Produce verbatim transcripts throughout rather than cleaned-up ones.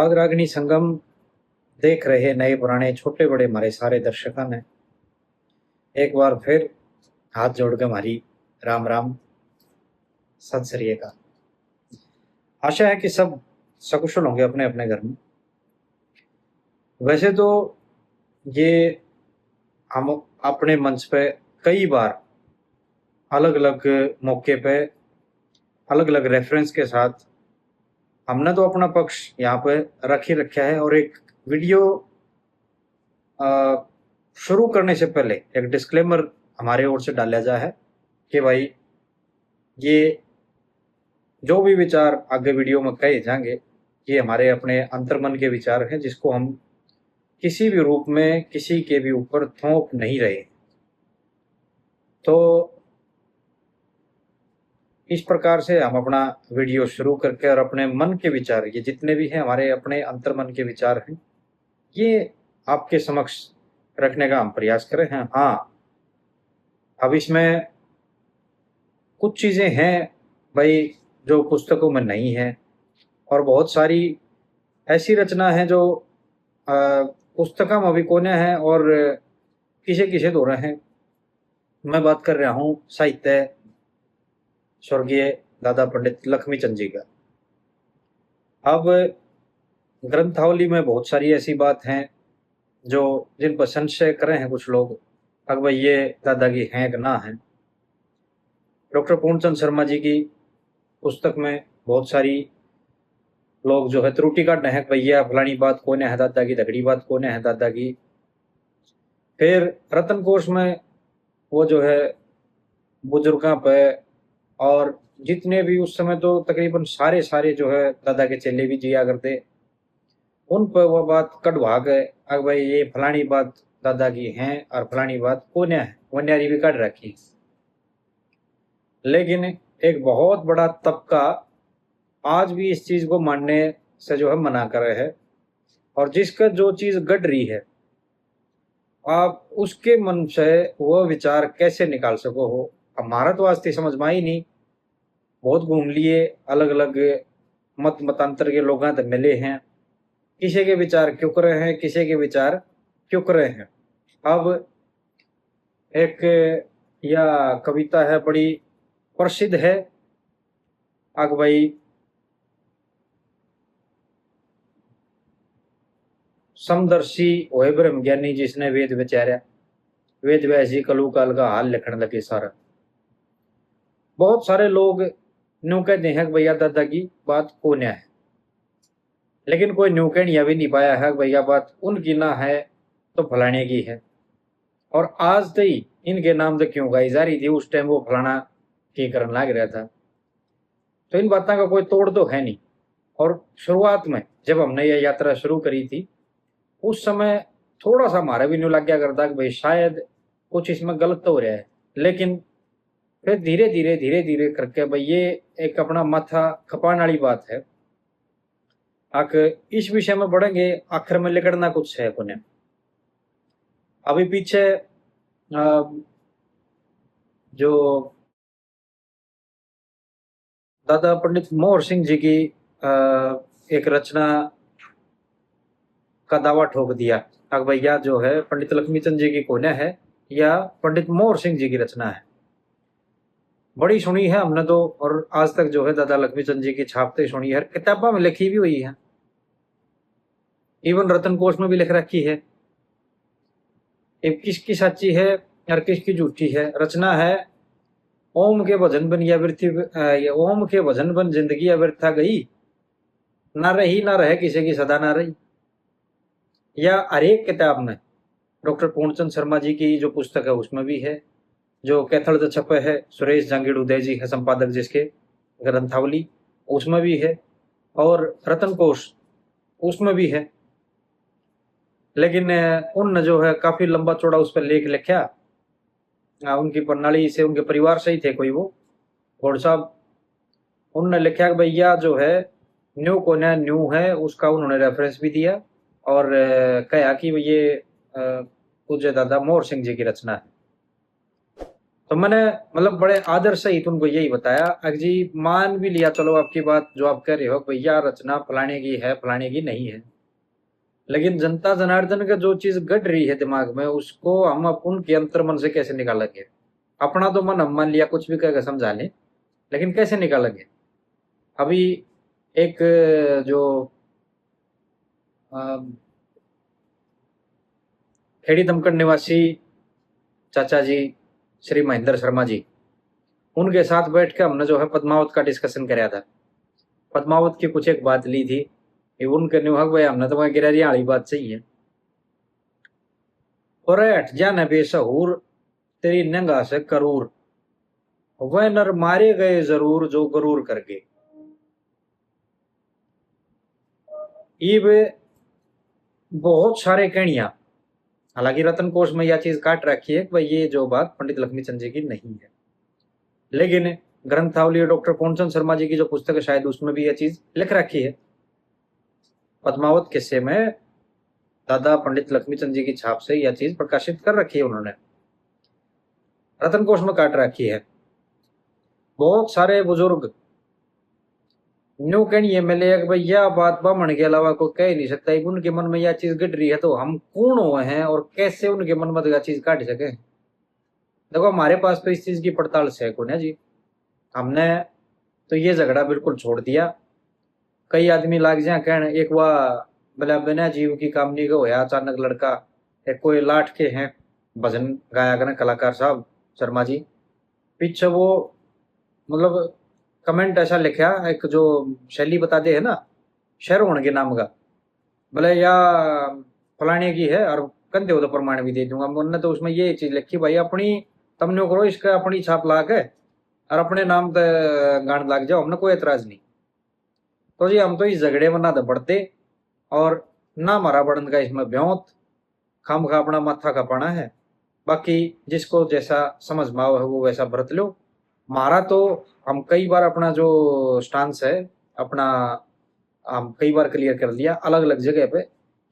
राग रागनी संगम देख रहे नए पुराने, छोटे बड़े हमारे सारे दर्शकों ने एक बार फिर हाथ जोड़ के हमारी राम राम, सत श्री अकाल। आशा है कि सब सकुशल होंगे अपने अपने घर में। वैसे तो ये हम अपने मंच पे कई बार अलग-अलग मौके पे अलग-अलग रेफरेंस के साथ हमने तो अपना पक्ष यहाँ पे रख ही रखा है। और एक वीडियो, अ, शुरू करने से पहले एक डिस्क्लेमर हमारे ओर से डाला जा है कि भाई, ये जो भी विचार आगे वीडियो में कहे जाएंगे, ये हमारे अपने अंतर्मन के विचार हैं, जिसको हम किसी भी रूप में किसी के भी ऊपर थोप नहीं रहे। तो इस प्रकार से हम अपना वीडियो शुरू करके और अपने मन के विचार, ये जितने भी हैं हमारे अपने अंतर्मन के विचार हैं, ये आपके समक्ष रखने का हम प्रयास करें हैं। हाँ, अब इसमें कुछ चीज़ें हैं भाई, जो पुस्तकों में नहीं है, और बहुत सारी ऐसी रचना है जो, अ, पुस्तकों में भी कोन्या है और किसे किसे धोरै हैं। मैं बात कर रहा हूँ साहित्य स्वर्गीय दादा पंडित लक्ष्मी चंद जी का। अब ग्रंथावली में बहुत सारी ऐसी बात हैं जो, जिन पर संशय करे हैं कुछ लोग, अक भाई ये दादा की हैं कि ना हैं। डॉक्टर पूर्णचंद शर्मा जी की पुस्तक में बहुत सारी लोग जो है त्रुटि काढ़े हैं कि भाई यह फलानी बात कोन्या है दादा की, धगड़ी बात कोन्या है दादा की। फिर रतन कोश में वो जो है बुजुर्गां पे, और जितने भी उस समय तो तकरीबन सारे, सारे जो है दादा के चेले भी जिया करते, उन पे वो बात कढ़वा के, अक भाई ये फलानी बात दादा की हैं और फलानी बात कोन्या है, वो न्यारी भी काढ़ रखी। लेकिन एक बहुत बड़ा तबका आज भी इस चीज़ को मानने से जो है मना करे है, और जिसका जो चीज़ गढ़ रही है, आप उसके मन से वो विचार कैसे निकाल सको हो? हमारा तो आज तक समझ में आई नहीं। बहुत घूम लिए, अलग-अलग मत मतांतर के लोगां तै मिले हैं, किसे के विचार क्यों करे हैं, किसे के विचार क्यों करे हैं। अब एक या कविता है, बड़ी प्रसिद्ध है, अक भाई समदर्शी होए ब्रह्म ज्ञानी, जिसने वेद विचारया, वेद व्यास जी कलू काल का हाल लिखण लगे सारा। बहुत सारे लोग न्यू कहते हैं कि भैया दादा की बात कोन्या है, लेकिन कोई न्यू कहनिया भी नहीं पाया है कि भैया बात उनकी ना है तो फलाने की है। और आज तई इनके नाम तो क्यों गाई जा रही थी, उस टाइम वो फलाना के करन लाग रहा था। तो इन बातों का कोई तोड़ तो है नहीं। और शुरुआत में जब हमने ये यात्रा शुरू करी थी, उस समय थोड़ा सा हमारा भी न्यू लग गया करता कि भाई शायद कुछ इसमें गलत तो हो रहा है, लेकिन फिर धीरे धीरे, धीरे धीरे करके भाई ये एक अपना माथा खपाने वाली बात है। अक इस विषय में पढ़ेंगे, आखिर में लिकड़ना कुछ है कोने। अभी पीछे, अ, जो दादा पंडित मोहर सिंह जी की, अ, एक रचना का दावा ठोक दिया, अक भैया जो है पंडित लक्ष्मी चंद जी की कोन्या है, या पंडित मोहर सिंह जी की रचना है। बड़ी सुनी है हमने तो, और आज तक जो है दादा लक्ष्मी चंद जी की छापते सुनी है, किताबों में लिखी भी हुई है, इवन रतन कोश में भी लिख रखी है। ये किसकी सच्ची है और किसकी झूठी है? रचना है ओम के भजन बन या व्यर्थ, अ, ये ओम के भजन बन जिंदगी या व्यर्था गई, ना रही ना रहे किसी की सदा ना रही। या हर एक किताब में, डॉक्टर पूर्णचंद शर्मा जी की जो पुस्तक है उसमें भी है, जो कैथल तै छपे है, सुरेश जांगीड़ उदय जी है संपादक जिसके, ग्रंथावली, उसमें भी है, और रतन कोश उसमें भी है। लेकिन, अ, उनने जो है काफ़ी लंबा चौड़ा उस पर लेख लिखा। अ, उनकी प्रणाली से, उनके परिवार से ही थे कोई वो, घोड़ साहब। उनने लिखा कि भैया जो है न्यू कोन्या न्यू है, उसका उन्होंने रेफरेंस भी दिया और, अ, कहा कि ये, अ, पूज्य दादा मोहर सिंह जी की रचना है। तो मैंने, मतलब, बड़े आदर सहित उनको यही बताया, "अक जी, मान भी लिया, चलो, आपकी बात जो आप कह रहे हो, भैया, रचना फलाने की है, फलाने की नहीं है, लेकिन जनता जनार्दन का जो चीज गढ़ रही है दिमाग में, उसको हम अप-, उनके अंतर्मन से कैसे निकालेंगे? अपना तो मन हम, मान लिया, कुछ भी कह के समझा लें, लेकिन कैसे निकालेंगे?" अभी एक जो, अम, खेड़ी दमकड़ निवासी चाचा जी श्री महेंद्र शर्मा जी, उनके साथ बैठ के हमने जो है पद्मावत का discussion कराया था। पद्मावत की कुछ एक बात ली थी, ये उनके न्यू हक भाई, हमने तो वहाँ गिरहरियाँ वाली बात सही है। और हट जा न बेसहूर, तेरी नंगा से करूर, वह नर मारे गए जरूर जो गरूर कर गए। इब बहुत सारे कहनिया, हालांकि रतन कोश में यह चीज काट रखी है कि भाई, ये जो बात पंडित लक्ष्मी चंद जी की नहीं है, लेकिन ग्रंथावली डॉक्टर पूर्णचंद शर्मा जी की जो पुस्तक है, शायद उसमें भी यह चीज लिख रखी है। पद्मावत किस्से में दादा पंडित लक्ष्मी चंद जी की छाप से यह चीज प्रकाशित कर रखी है उन्होंने, रतन कोश में काट रखी है। बहुत सारे बुजुर्ग न्यू कहनिए मिले कि भाई, यह बात बामण के अलावा कोई कह ही नहीं सकता। इब उनके मन में यह चीज गढ़ रही है, तो हम कौन हुए हैं और कैसे उनके मन में यह चीज काट सके? देखो, हमारे पास तो इस चीज की पड़ताल से कौन है जी। हमने तो ये झगड़ा बिल्कुल छोड़ दिया। कई आदमी लाग जा कहण, एक वा भला बिना जीव की कामनी के होया अचानक लड़का, एक कोई लाट के हैं, भजन गाया करें कलाकार साहब शर्मा जी। पीछे वो, मतलब, comment ऐसा लिखा, एक जो शैली बता दे है ना, शहर होने के नाम का, बोले, "या फलाने की है और कंधे हो तो प्रमाण भी दे दूंगा।" मैंने तो उसमें ये चीज लिखी, भाई, अपनी, तम न्यू करो, इसका अपनी छाप ला के और अपने नाम पे गान लाग जाओ, हमने कोई एतराज नहीं। तो जी, हम तो इस झगड़े में ना तो बढ़ते और ना हमारा बढ़न का इसमें ब्योंत, खामखा अपना माथा खपाना है। बाकी जिसको जैसा समझ में आवे है, वो वैसा बरत लो। म्हारा तो, हम कई बार अपना जो stance है, अपना, हम कई बार clear कर लिया अलग-अलग जगह पे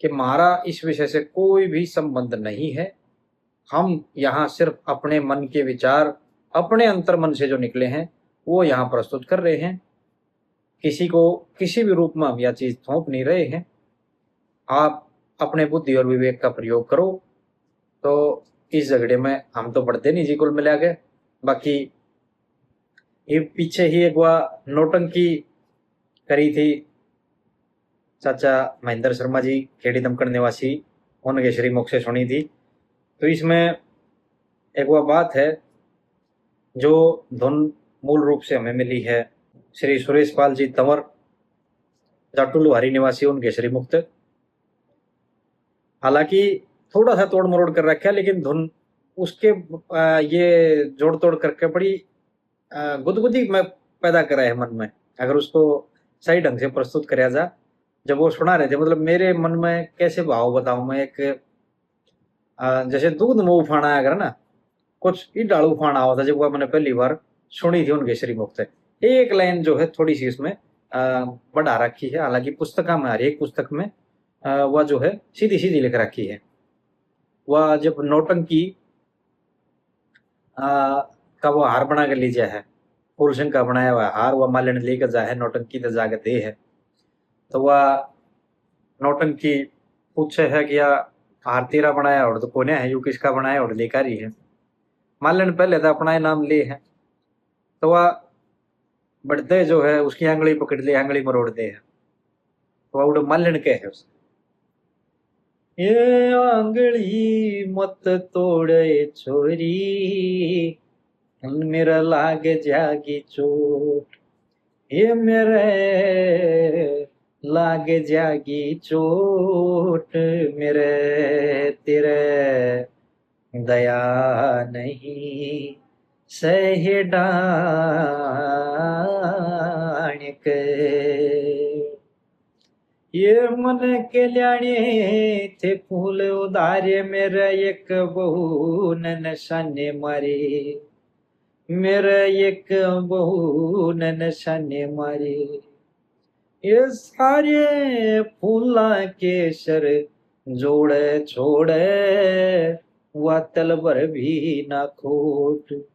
कि म्हारा इस विषय से कोई भी संबंध नहीं है। हम यहाँ सिर्फ अपने मन के विचार, अपने अंतर्मन से जो निकले हैं, वो यहाँ प्रस्तुत कर रहे हैं। किसी को किसी भी रूप में हम यह चीज थोप नहीं रहे हैं। आप अपने बुद्धि और विवेक का प्रयोग करो। तो इस झगड़े में हम तो पड़ते नहीं जी, कुल मिला के। बाकी ये पीछे ही एक वा नौटंकी करी थी चाचा महेंद्र शर्मा जी, खेड़ी दमकड़ निवासी, उनके श्रीमुख से सुनी थी। तो इसमें एक वा बात है जो धुन मूल रूप से हमें मिली है श्री सुरेश पाल जी तंवर, जाटू लुहारी निवासी, उनके श्रीमुख तै। हालांकि थोड़ा सा तोड़ मरोड़ कर रखा है, लेकिन धुन उसके, अ, ये जोड़ तोड़ करके बड़ी, अ, गुदगुदी में पैदा करा है मन में। अगर उसको सही ढंग से प्रस्तुत करया जा, जब वो सुना रहे थे, मतलब, मेरे मन में कैसे भाव बताऊं मैं, एक, अ, जैसे दूध में उफान आया करे ना, कुछ इस ढाल उफान आवा था जब वह मैंने पहली बार सुनी थी उनके श्रीमुख तै। एक लाइन जो है थोड़ी सी इसमें, अ, बढ़ा रखी है, हालांकि पुस्तक में, हर एक पुस्तक में, अ, वह जो है सीधी सीधी लिख रखी है। वह जब नौटंकी, अ, का वो हार बना के ले जाए है, फूल सिंह का बनाया हुआ हार वह मालन लेकर जाए है, नौटंकी तो जाके दे है। तो वह नौटंकी पूछे है कि या हार तेरा बनाया और तो कोने है, यू किसका बनाया और लेकर ही है। मालन पहले तो अपना ही नाम ले है, तो वह बढ़ते जो है उसकी आंगली पकड़ ले, आंगली मरोड़ दे है। तो वह उड़े मालन कहे है उसे, "ये आंगली मत तोड़े छोरी, मेरा लाग जागी चोट, ये मेरे लाग जागी चोट, मेरे तेरे दया नहीं सहे डाणक।" ये मन के ल्याणे थे फूल उधारे, मेरे एक बहू ने निशाने मारे, मेरे एक बहू ने निशाने मारे। ये सारे फूलां के सर जोड़े छोड़े, वा तल भर भी ना खोट।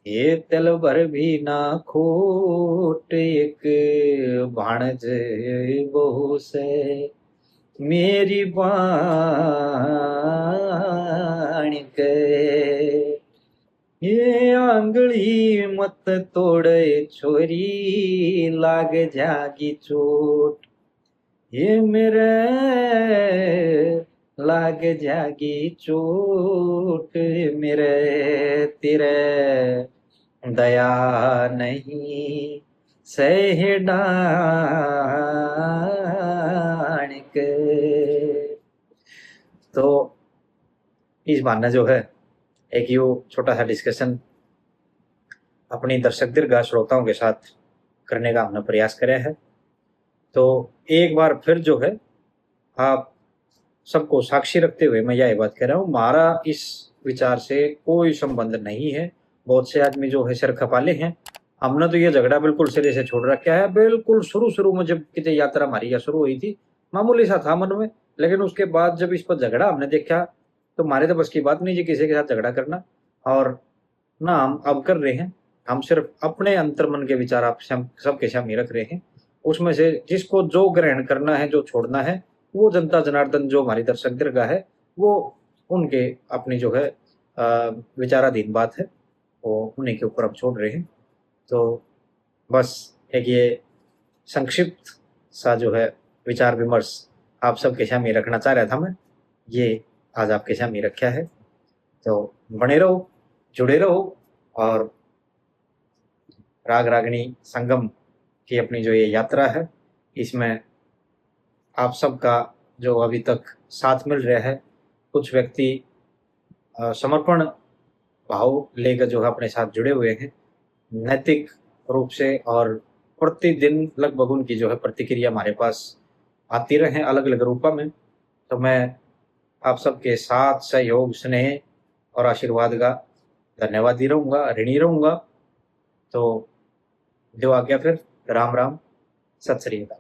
ये तिल भर भी ना खोट, एक भाणज बहू से मेरी बाण के। ये आंगली मत तोड़े छोरी, लाग जागी चोट। ये मेरे लाग जागी चोट, मेरे तेरे दया नहीं सह डाण के। तो इस बहाने जो है, एक यो छोटा सा डिस्कशन अपनी दर्शक दीर्घा श्रोताओं के साथ करने का हमने प्रयास करा है। तो एक बार फिर जो है, आप सबको साक्षी रखते हुए मैं यही बात कह रहा हूँ, हमारा इस विचार से कोई संबंध नहीं है। बहुत से आदमी जो है सिर खपाले हैं। हमने तो ये झगड़ा बिल्कुल सिरे से छोड़ रखा है। बिल्कुल शुरू शुरू में जब कितने यात्रा हमारी या शुरू हुई थी, मामूली सा था मन में, लेकिन उसके बाद जब इस पर झगड़ा हमने देखा तो हमारे तो बस की बात नहीं जी किसी के साथ झगड़ा करना, और ना हम अब कर रहे हैं। हम सिर्फ अपने अंतर्मन के विचार आप सब, सबके सामने रख रहे हैं। उसमें से जिसको जो ग्रहण करना है, जो छोड़ना है, वो जनता जनार्दन जो हमारी दर्शक दीर्घा है, वो उनके अपनी जो है, अ, विचाराधीन बात है, वो उन्हीं के ऊपर हम छोड़ रहे हैं। तो बस एक ये संक्षिप्त सा जो है विचार विमर्श आप सबके सामने रखना चाह रहा था मैं, ये आज आपके सामने रखा है। तो बने रहो, जुड़े रहो, और राग रागनी संगम की अपनी जो ये यात्रा है, इसमें आप सबका जो अभी तक साथ मिल रहा है, कुछ व्यक्ति, अ, समर्पण भाव लेकर जो है अपने साथ जुड़े हुए हैं नैतिक रूप से, और प्रतिदिन लगभग उनकी जो है प्रतिक्रिया हमारे पास आती रहे अलग-अलग रूपा में। तो मैं आप सबके साथ सहयोग, स्नेह और आशीर्वाद का धन्यवादी रहूँगा, ऋणी रहूँगा। तो दो आज्ञा फिर, राम राम, सत श्री अकाल।